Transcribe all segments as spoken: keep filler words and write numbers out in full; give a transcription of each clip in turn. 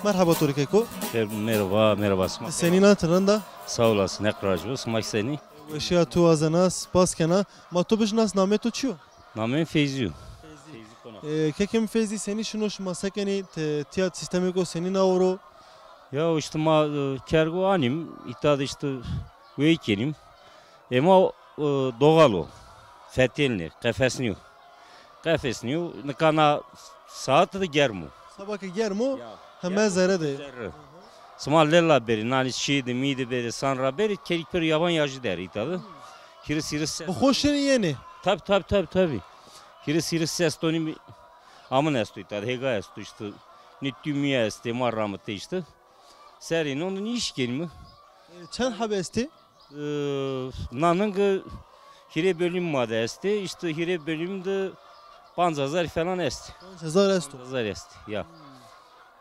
Merhaba to rê keko. Mer-, merhaba, merhaba, sima. Senîn a, ti rind a? Sağ olasın, Heq razı olsun. Sima senî? Weşîya tu wazena, spas kena. Ma to bişnas, namê to çi yo? Namê mi Feyzî yo. Feyzî. Feyzî Konak. E, kekê mi Feyzî, senî şino, şima se kenî, ti-, tiya sîstemêko senîn a ewro? Ya işte ma, e, kergo anîm, îta de işte weyî kenîm. Ema, e, doğal o. Fetelnê, qefes nîyo. Qefes nîyo. Nika na saat de germ o. Seba ke germ o, ya, heme germ o, zere de. Zerre. Sima lela berî, nanî şî de, mî de berî, san ra berî, kerîk pêro yaban yajî der îta de. Hîris, hîris ses. Bi xo şinî yenê? Tabi, tabi, tabi, tabi. Hîris, hîris ses tonî mi-, amin esto îta de, hêga esto işte. Nî tûmîye estê, ma ramite işte. Serê non de nîş kenîme. E, çend heb estê? E, naningi hîrê bölüm ma de estê. İşte hîrê bölüm de panc hezar falan estê. Panc hezar esto. Panc hezar estê, ya.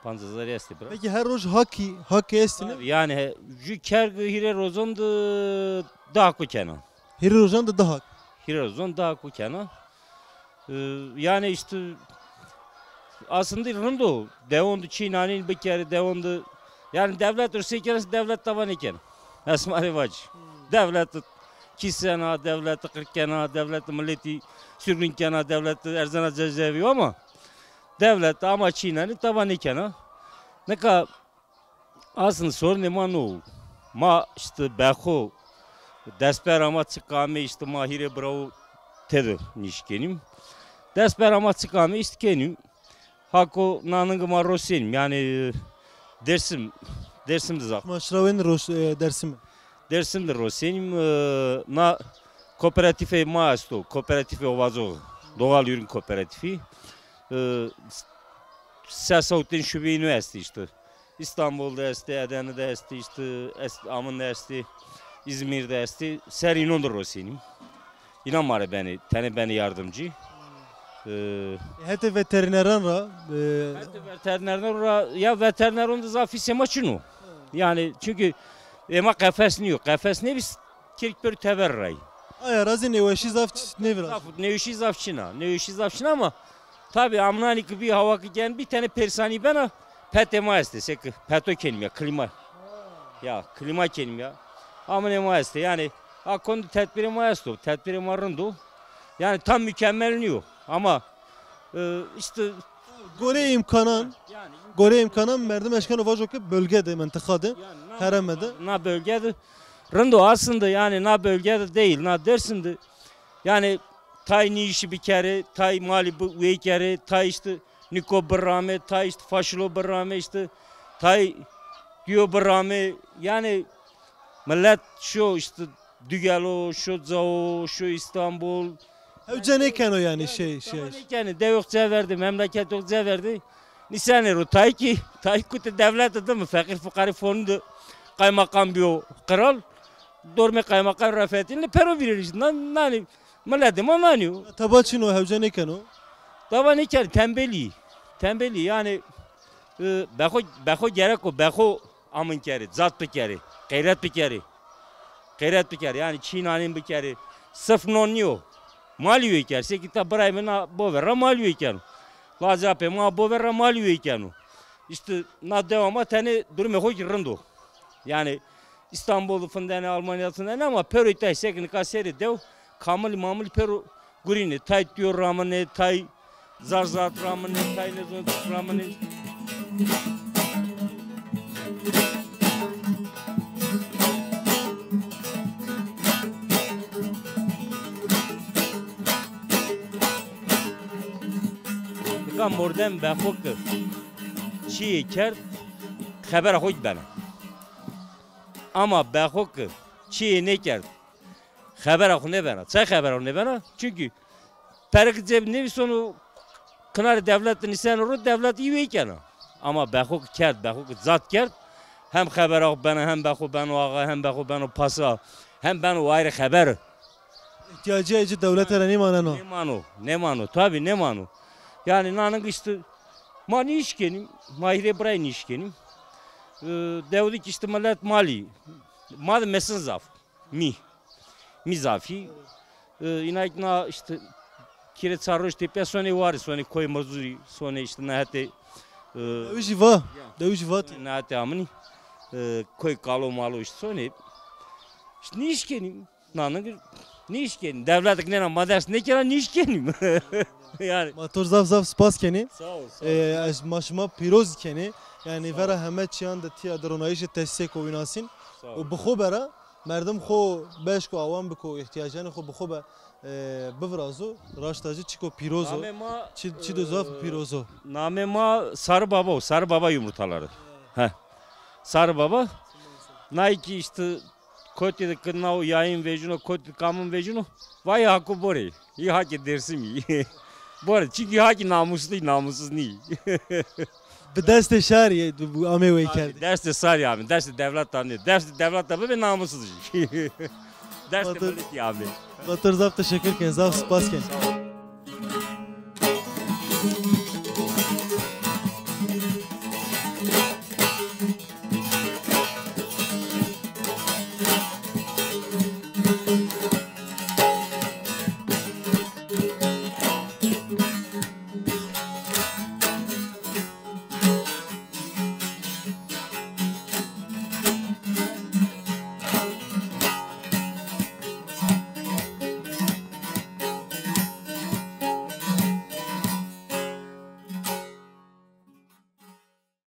Panc hezar estê bira. Peki her roj hakî, hakî estê ne? Tabii, yani he, ju kerg hîrê rozon de di hako kena. Hîrê rojan de di hak. Hîrê rozon di hako kena. Ee, yani işte aslında rind o. Dewon de çî nanîn bikerî, dewon de. Yani devlet rê se kena, devlet tava nêkena. Ez ma rê vac. Devlet kîsena, devlet qir kena, devlet milletî sürgün kena, devlet erzena cezaevî ama devlet ama çî nanîn tava nêkena. Nika Aslında sorunê ma no. Ma işte bexo destpera ma çik ame işte ma hîrê birawo tede nîş kenîm. Destpera ma çik ame işte kenîm. Hako naningi ma rosenîm. Yani Dersim, Dersim de zaf. Ma şirawen ros, e, Dersim. Dersim de rosenîm. E, na kooperatîfê ma esto. Kooperatîfê Ovazo. Doğal ürün kooperatîfî. E, ses awtên şubeyî no estî işte. İstanbul de estê, Edene de estê, işte est, Amin de estê, İzmir de estê. Serê înon de rosenîm. Înan ma rê benê, tenê benê yardımcı. Ee, Hetê veterîneran ra, e, Hetê veterîneran ra, ya veterîneron de zaf hîsê ma çin o. Yani çünkü ê ma qefes nîyo. Qefes nêbî, kêrk pêro teber ray. Aya ra zî nêweşî zaf ç-, nêviraşî. Zaf, nêweşî zaf çin a. Nêweşî zaf çin a ama tabi amnanî ki bî, hawa ki germ bî, tenê pêrsanî bena, petê ma estê. Seke peto kenîm ya, klîma. Ya, klîma kenîm ya. Amnê ma estê. Yani a kon de tedbîrê ma esto. Tedbîrê ma rind o. Yani tam mükemmel nîyo. Ama, e, işte Goreyê îmkanan, goreyê îmkanan merdim eşkeno vajo ke bölge de, mentiqa de hereme de. Na bölge de rind o aslında, yani na bölge de değil, na Dersim de. Yani tay nîşî bikerê, tay malî bi-, weykerê, tay işte niko birame, tay işte faşilo birame, işte tay diyo birame. Yani millet şo işte Dugelo, şo Cao, şo İstanbul. Hewce nêkeno yani şey, şey. Nêkenê, dewe xo ceverdî, memleket xo ceverdî. Nîsenê ro, tay kî, tay kutê devlete de mi, feqîr fuqarî fonî de qaymakam bîyo qral. Dormê qaymakam ra fetelîne, pero vîrênî. Na-, nanî, miletê ma nanîyo. Taba çin o, hewce nêkeno. Taba nêkenê, tembelî. Tembelî, yani, e, bexo, bexo gerek o, bexo amin kerê, cat bikerê, qeyret bikerê. Qeyret bikerê, yani çî nanîn bikerê. Sirf non nîyo. Malî weykerê. Seke ta birayê mi na bove ra malî weykeno. Lacapê ma bove ra malî weykeno. İşte na dewa ma tenê durumê xo kî rind o. Yani İstanbul findenê, Almanya findenê ama pêro tay seke nika serê dew kamilî mamilî pêro gurînê. Tay tîyo raminê, tay zar zat raminê, tay nêzon çik raminê. Nika mordem bexo ki çîyê kerd, xebera xo kî bena. Ama bexo ki çîyê nêkerd, xebera xo nêbena. Çay xebera xo nêbena? Çünkü perikî cêbî nêvîsono, Çinarê dewlet de nîseno ro, dewlet î wê kena. Ama be xo ki kerd, be xo ki zat kerd, hem xebera xo beno, hem be xo beno axa, hem be xo beno pasa, hem beno wayirê xeber. Îhtîyacîya ci dewlete ra nêmaneno. Nêmano, nêmano, tabî nêmano. Yanî naning îşte ma nîşkenîm, ma hîrê biray nîşkenîm. E, dewde ki îşte milet malî, ma de mesin zaf. Mî. Mî zafî. E, îna ki na îşte kîrê çar roj tepîya sonê warî, sonê koy mezurî, sonê îşte na hetê, e, Dewijî va. Dewijî vatî. Na hetê amînî. E, koy kalo malo îşte sonê. Îşte nîşkenîm. Naning nîşkenîm. Dewletik nêna ma dest nêkena nîşkenîm. Yanî. Ma to zaf zaf spas kenî. Sağ ol, sağ ol. E, ez ma şima pîroz kenî. Yanî vera heme çîyan de tîya de ronayîşê tesîsêko wînasîn. Sağ ol. Û bi xo bera merdim xo beşko awan biko, îhtîyacanê xo bi xo be, e, bivirazo. Raşta ci çiko pîroz o. Namê ma, Çi, çi do zaf pîroz o. Namê ma Sarı Baba o. Sarı Baba yumurtaları. He. Sarı Baba. Nay ki îşte kotî de ki naw yayın vecino, kotî de kamın vecino. Vay hako borê. Î hakê Dêrsimî. Borê. Çünkü hakî namuslu, namussuz nî. Bi destê şarî bu amê wey kerdî. Destê sarî amî. Destê dewleta nê. Destê dewleta bibe namussuz. Destê miletî amî. Ma to zaf teşekkür ken, zaf spas ken.